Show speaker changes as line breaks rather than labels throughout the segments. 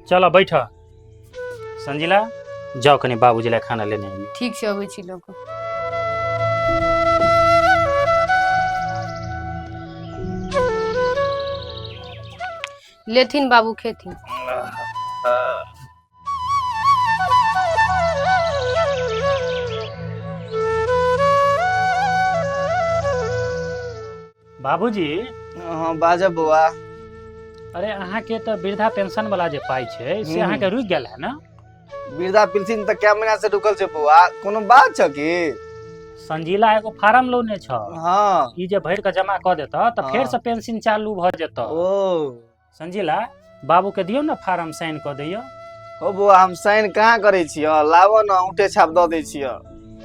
चल बैठ संजीला, जाओ कनी बाबूजी लए खाना लेने आबियौ।
ठीक छै, अबै छी लऽ कऽ। लेथिन बाबू, खेथिन।
बाबूजी।
हाँ, बाजब बौआ।
अरे, अहाँके तऽ वृद्धा पेंशन वाला जे पाइ छै से अहाँके रुकि गेल है ने?
वृद्धा पेंशन तऽ कै महीना से रुकल छै बौआ, कोनो बात छ की?
संजीला एगो फार्म लौने छ। ई जे भरि कऽ जमा कऽ देतऽ तऽ फेर से पेंशन चालू भऽ जेतऽ।
ओ।
संजीला, बाबू के दियौ ने फार्म, साइन कऽ दियौ।
हो बौआ, हम साइन कहाँ करै छियै, लाबऽ ने औंठे छाप दऽ दै छियै।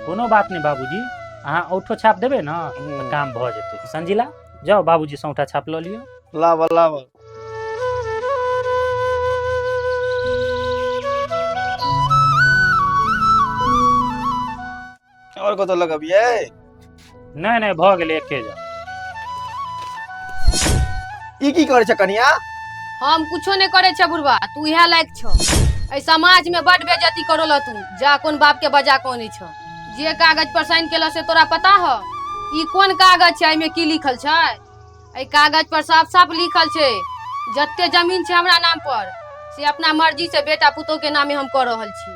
कोनो बात नहि बाबूजी, अहाँ औंठो छाप देबै ने तऽ काम भऽ जेतै। संजीला, जाउ बाबूजी से औंठा छाप लऽ लिअ।
लाबऽ लाबऽ। आओर कतऽ लगबियै?
नहि नहि, भऽ गेलै एके जगह।
ई की करै छ कनिया?
हम कुछो नहि करै छियै बुढ़बा, तू इएह लायक छौ। एहि समाज में बड बेइज्जती करल तू। जा, कोन बाप के बजा कऽ अनै छौ? जे कागज पर साइन केलह से तोरा पता ह? ई कोन कागज छै? एहिमे की लिखल छै? एहि कागज पर साफ साफ लिखल छै, जते जमीन छै हमरा नाम पर, से अपना मर्जी से बेटा पुतोह के नामे हम कऽ रहल छी।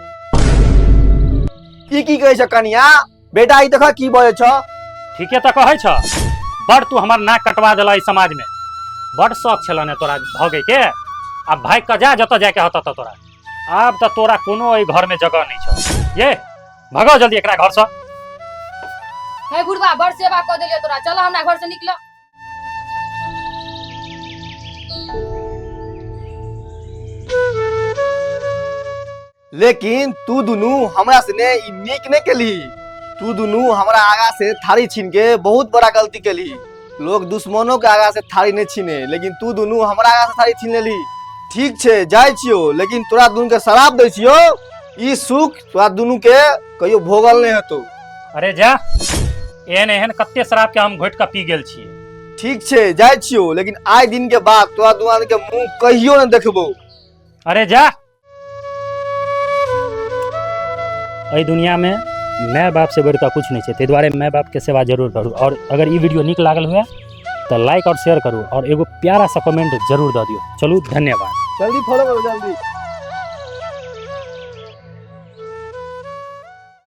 ई की कहै छ कनिया? बेटा, ई देख की बजै छ।
ठीके तऽ कहै छ। बड़ तू हमर नाक कटवा देला एहि समाज में। बड़ शौक छल ने तोरा भगै के? आब भागि कऽ जा, जतऽ जायके हतऽ। तऽ तोरा आब तऽ तोरा कोनो एहि घर में जगह नहि छौ। ये, भगाओ जल्दी एकरा घर से।
हे बुढ़वा, बड़ सेवा कऽ देलियै तोरा। चल, हमरा घर से निकल।
लेकिन तू दुनू हमरा सने ई नीक नहि केलही। तू दुनू हमरा आगा से थारी छीन के बहुत बड़ा गलती केलही। लोग दुश्मनों के आगा से थारी नहीं छीने, लेकिन तू दुनू हमरा आगा से थारी छीन लेली। ठीक छै, जाइ छियो, लेकिन तोरा दुनू के शराब दै छियो, ई सुख तोरा दुनू के कहियो भोगल नहीं हेतौ।
अरे जा, एहन एहन कते शराब के हम घोटि कऽ पी गेल छियै।
ठीक छै, जाइ छियो, लेकिन आइ दिन के बाद तोरा दुनू आदमी के मुंह कहियो नहीं देखबो।
अरे जा। एहि दुनियामे माय बापसँ बढ़ि कऽ किछु नहि छै, ताहि दुआरे माय बापके सेवा जरूर करू। आओर अगर ई वीडियो नीक लागल हुए तऽ लाइक आओर शेयर करू आओर एगो प्यारा सा कमेंट जरूर दऽ दियौ। चलू, धन्यवाद।
जल्दी फॉलो करो, जल्दी।